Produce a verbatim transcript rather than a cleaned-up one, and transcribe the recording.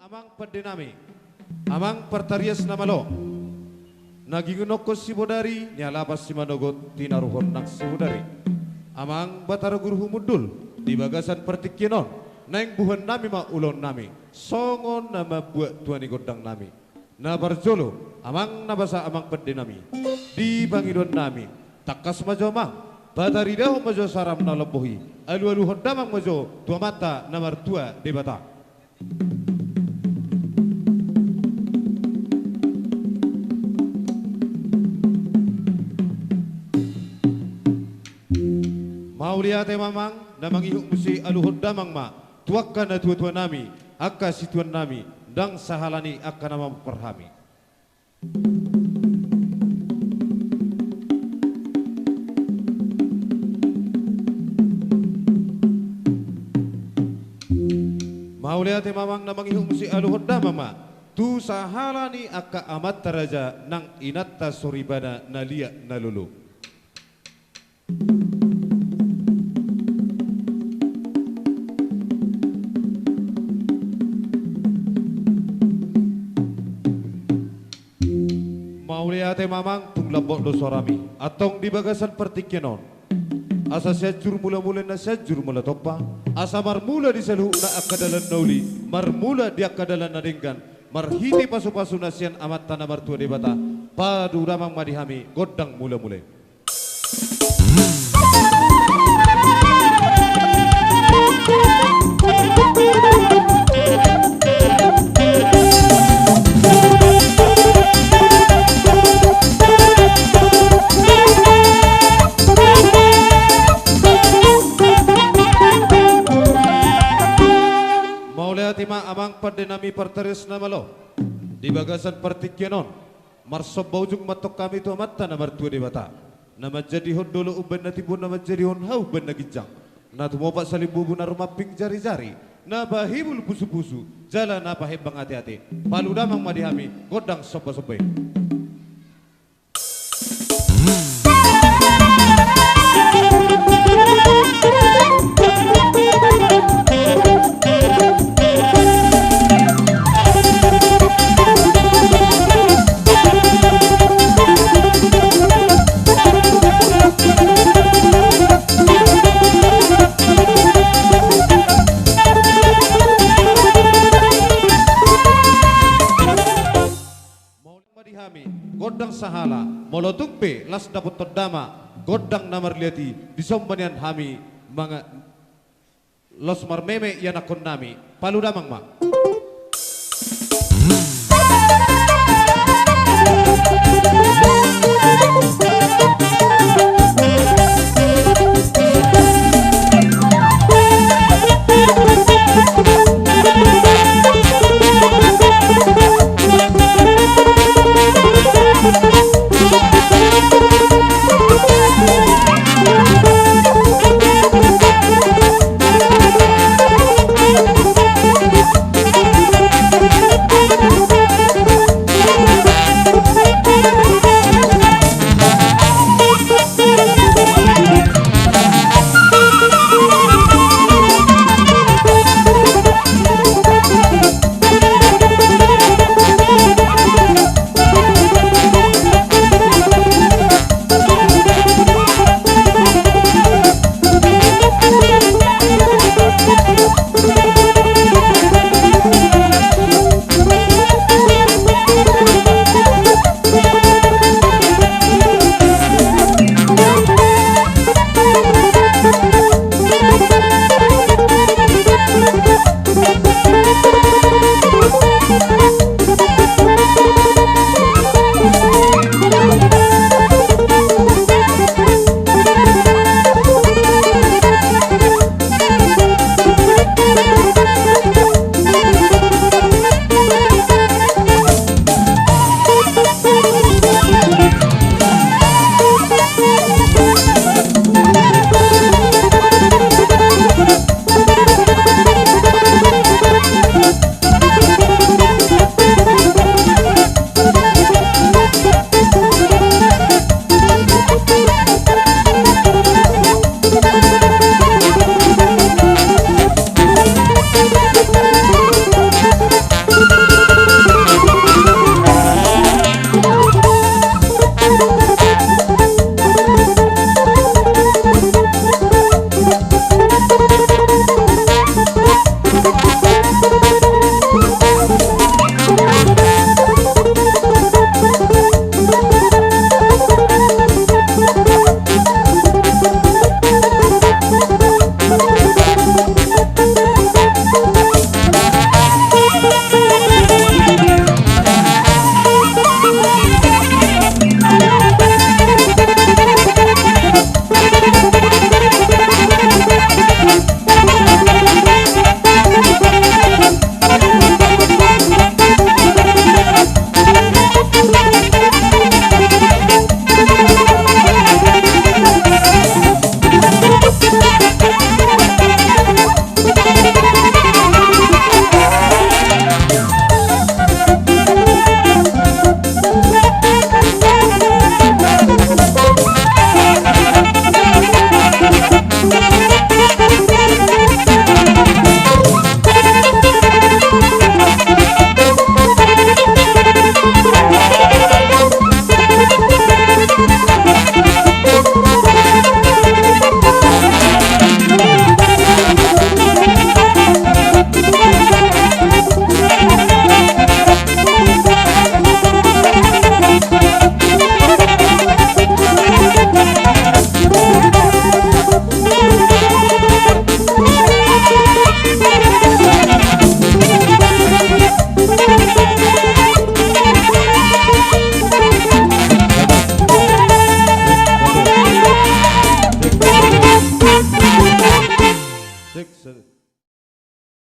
Amang pande nami, amang partarias na malo, na gingothon sibodari, nialapan simanogot, tinaruhon nang sibodari. Amang Batara Guru Humundul, di bagasan partingkian on, naeng buhan nami ma ulaon nami, songon na mambuat tua ni gondang nami. Na parjolo, amang na basa amang pande nami, di pangidoan nami, tangkas ma jo amang, pataridahon ma jo saram na lombohi, alualuhon damang ma jo tu Amanta na martua Debata. Mauliate ma amang, na mangihut muse aluhon damang ma tu angka natuatua nami, angka situan nami, ndang sahalani angka na mamungkar hami. Mauliate ma amang, na mangihut muse aluhon damang ma tu sahala ni angka amanta raja nang inanta soribana na liat na lolo. Mauliate ma amang, tung lambok do suarami. Antong di bagasan partingkian on, asa Sianjur Mulamula na Sianjur Mulatompa, asa marmula di saluhutna angka dalan na uli, marmula di angka dalan na denggan, marhite pasupasuna sian Amanta na martua Debata, palu damang ma di hami gondang mulamula i. Mauliate ma amang pande nami partarias na malo. Di bagasan partingkian on, marsomba ujung ma antong hami tu Amanta na martua Debata, na manjadihon dolok umbahen na timbo, na manjadihon hau umbahen na ginjang, na tumopak salimbubu, na rumamping jarijari, na pahibul pusupusu, jala na pahembang ateate. Palu damang ma di hami gondang sombasomba i. Mauliate ma di hami gondang sahala, molo tung pe las dapothon damang gondang na marliat i, dison ma nian hami manga-, los marmeme ianakhon nami, palu damang ma.